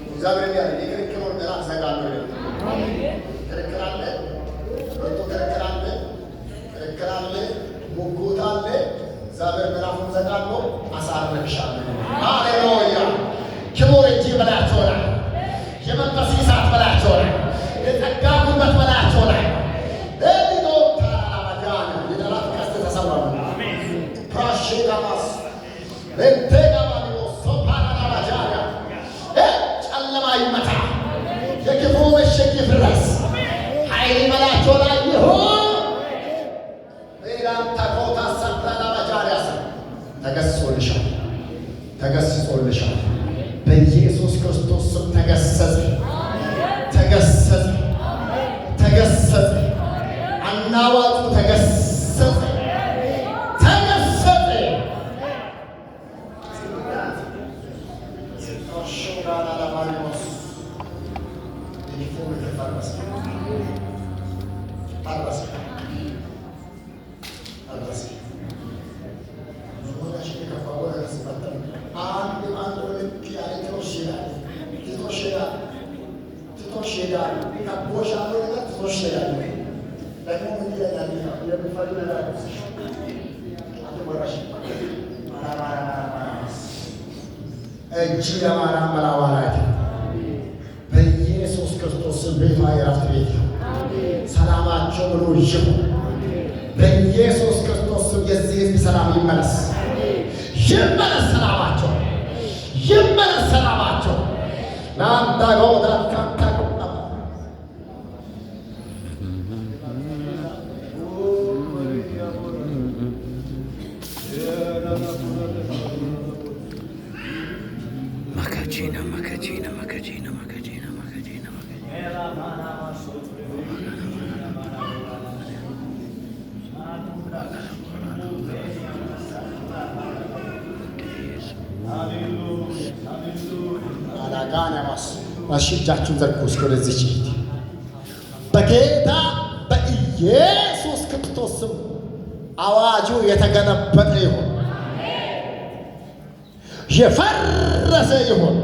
እግዚአብሔር ያለ የክርክሩን ምዕራፍ ዘጋለሁ ይላል። ክርክር አለ፣ ብርቱ ክርክር አለ፣ ክርክር አለ፣ ሙግት አለ። እግዚአብሔር ምዕራፉን ዘጋለሁ፣ አሳርፍሻለሁ። ሃሌሉያ! ክቡር እጅ በላያቸው ላይ፣ የመንፈስ እሳት በላያቸው ላይ፣ የጸጋ ጉልበት በላያቸው ላይ ኤሊዶ ታራባጃና የጠላት ቀስት ተሰወረ። ፕራሼጋማስ ሌንቴጋማኒዮ ሶፓራላባጃና ጨለማ ይመታ፣ የክፉ ምሽግ ይፍረስ፣ ኃይል በላያቸው ላይ ይሁን። ሌላም ተኮታ ሰፕራላባጃሪያስ ተገስጾልሻል፣ ተገስጾልሻል። በኢየሱስ ክርስቶስ ስም ተገሰጸ፣ ተገሰጸ፣ ተገሰጸ። አናዋጩ ተገሰጸ፣ ተገሰጸ። የክፉ ምክር ፈረሰ፣ ፈረሰ፣ ፈረሰ። አንድ አንድ ልክ ያለ ትቶሽ ይሄዳል፣ ትቶሽ ይሄዳል፣ ትቶሽ ይሄዳል። ከቦሽ ያለው ነገር ትቶሽ ይሄዳል። እጅ ለማርያም በላዋላት በኢየሱስ ክርስቶስ ስም ቤቷ የእረፍት ቤት ይሁን። ሰላማቸው ሙሉ ይሁን። በኢየሱስ ክርስቶስ ስም የዚህ ህዝብ ሰላም ይመለስ፣ ይመለስ፣ ሰላማቸው ይመለስ፣ ሰላማቸው ለአንዳ ጎዳ ካንታ ጎዳ። ማካጂና ማካጂና ማካጂና ማካጂና ማካጂና ማካጂና። አላጋናማስ። እሺ፣ እጃችሁን ዘርጉ እስኪ ወደዚች ሂድ። በጌታ በኢየሱስ ክርስቶስ ስም አዋጁ የተገለበጠ ይሁን፣ የፈረሰ ይሁን፣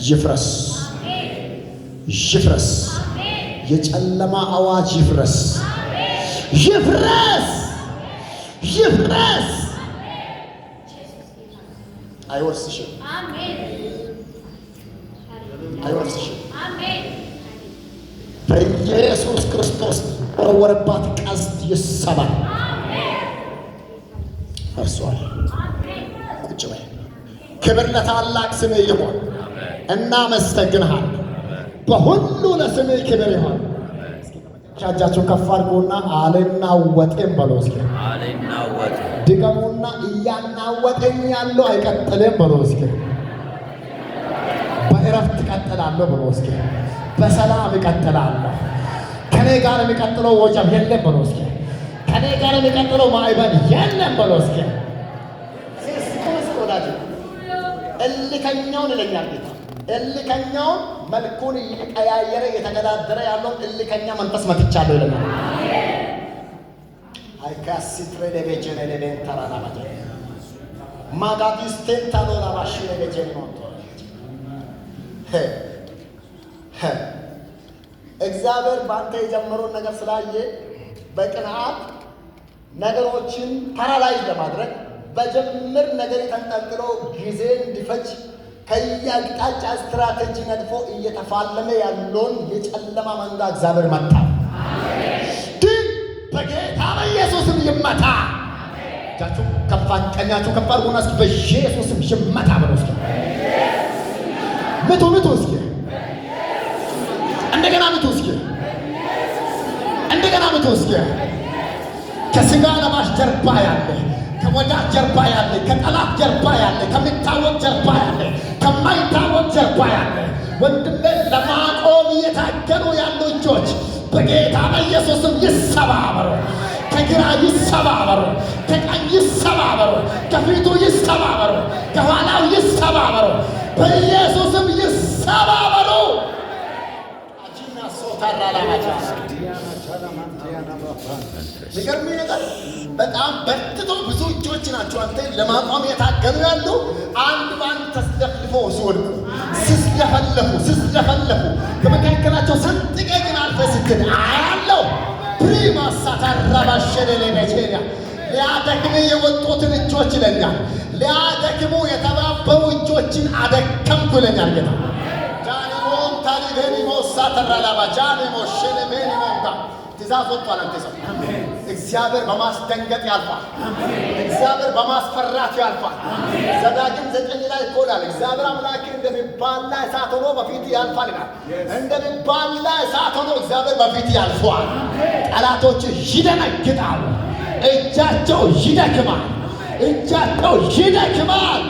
ይፍረስ፣ ይፍረስ። የጨለማ አዋጅ ይፍረስ፣ ይፍረስ፣ ይፍረስ። አይወርስሽም፣ አይወርስሽም። በኢየሱስ ክርስቶስ ወረወረባት ቀስት ይሰባል፣ ፈርሷል። ቁጭ በይ። ክብር ለታላቅ ስምህ ይሁን። እናመሰግንሃለን። በሁሉ ለስምህ ክብር ይሁን። እጃችሁን ከፍ አድርጉና አልናወጥም በሉ እስኪ። አልናወጥም። ድገሙና እያናወጠኝ ያለው አይቀጥልም በሉ እስኪ። በእረፍት እቀጥላለሁ በሉ እስኪ። በሰላም እቀጥላለሁ። ከኔ ጋር የሚቀጥለው ወጀብ የለም በሉ እስኪ። ከኔ ጋር የሚቀጥለው ማዕበል የለም በሉ እስኪ። ወዳጅ፣ እልከኛውን ይለኛል ጌታ። እልከኛውን መልኩን እየቀያየረ እየተገዳደረ ያለውን እልከኛ መንፈስ መትቻለሁ ይለኛል። አይካሲትሬ ለቤጀነ ለቤን ተራራ ማጋዲስቴን ታሎራ ባሺ ለቤጀን ሞንቶ። እግዚአብሔር በአንተ የጀመረውን ነገር ስላየ በቅንዓት ነገሮችን paralyze ለማድረግ በጅምር ነገር ተንጠልጥሎ ጊዜ እንዲፈጅ ከየአቅጣጫ ስትራቴጂ ነድፎ እየተፋለመ ያለውን የጨለማ መንጋ እግዚአብሔር መታ። ድል በጌታ በኢየሱስም ይመታ። እጃችሁ ከፍ፣ ቀኛችሁ ከፍ አድርጉና እስኪ በኢየሱስም ይመታ ብሎ እስኪ ምቱ፣ ምቱ እስኪ፣ እንደገና ምቱ እስኪ፣ እንደገና ምቱ እስኪ። ከስጋ ለባሽ ጀርባ ያለ፣ ከወዳጅ ጀርባ ያለ፣ ከጠላት ጀርባ ያለ፣ ከሚታወቅ ጀርባ ያለ፣ ከማይታወቅ ጀርባ ያለ ወንድሜን ለማቆም እየታገሉ ያሉ እጆች በጌታ በኢየሱስም ይሰባበሩ። ከግራ ይሰባበሩ፣ ከቀኝ ይሰባበሩ፣ ከፊቱ ይሰባበሩ፣ ከኋላው ይሰባበሩ፣ በኢየሱስም ይሰባበሩ። አጂና ሶታራ ላባቻ። የሚገርምህ ነገር በጣም በርትቶ ብዙ እጆች ናቸው አንተ ለማቆም የታገሉ ያሉ። አንድ በአንድ ተስለፍልፎ ሲወድቁ፣ ሲስለፈለፉ ሲስለፈለፉ ከመካከላቸው ሰንጥቀህ ግን አልፈህ ስትል አያለው። ፕሪማ ሳታራባሸለሌ መቼሪያ ሊያደክም የወጡትን እጆች ይለኛል። ሊያደክሙ የተባበሩ እጆችን አደከምኩ ይለኛል ጌታ። ጃኒሞን ታሊቬኒሞ ሳተራላባ ጃኒሞ ሸለሜኒሞንታ። ትእዛዝ ወጥቷል። አንተ ሰው፣ እግዚአብሔር በማስደንገጥ ያልፋል። እግዚአብሔር በማስፈራት ያልፋል። ዘዳግም 9 ላይ እኮ ይላል፣ እግዚአብሔር አምላክ እንደሚባላ እሳት ሆኖ በፊት ያልፋል ይላል። እንደሚባላ እሳት ሆኖ እግዚአብሔር በፊት ያልፈዋል። ጠላቶች ይደነግጣሉ። እጃቸው ይደክማል። እጃቸው ይደክማል።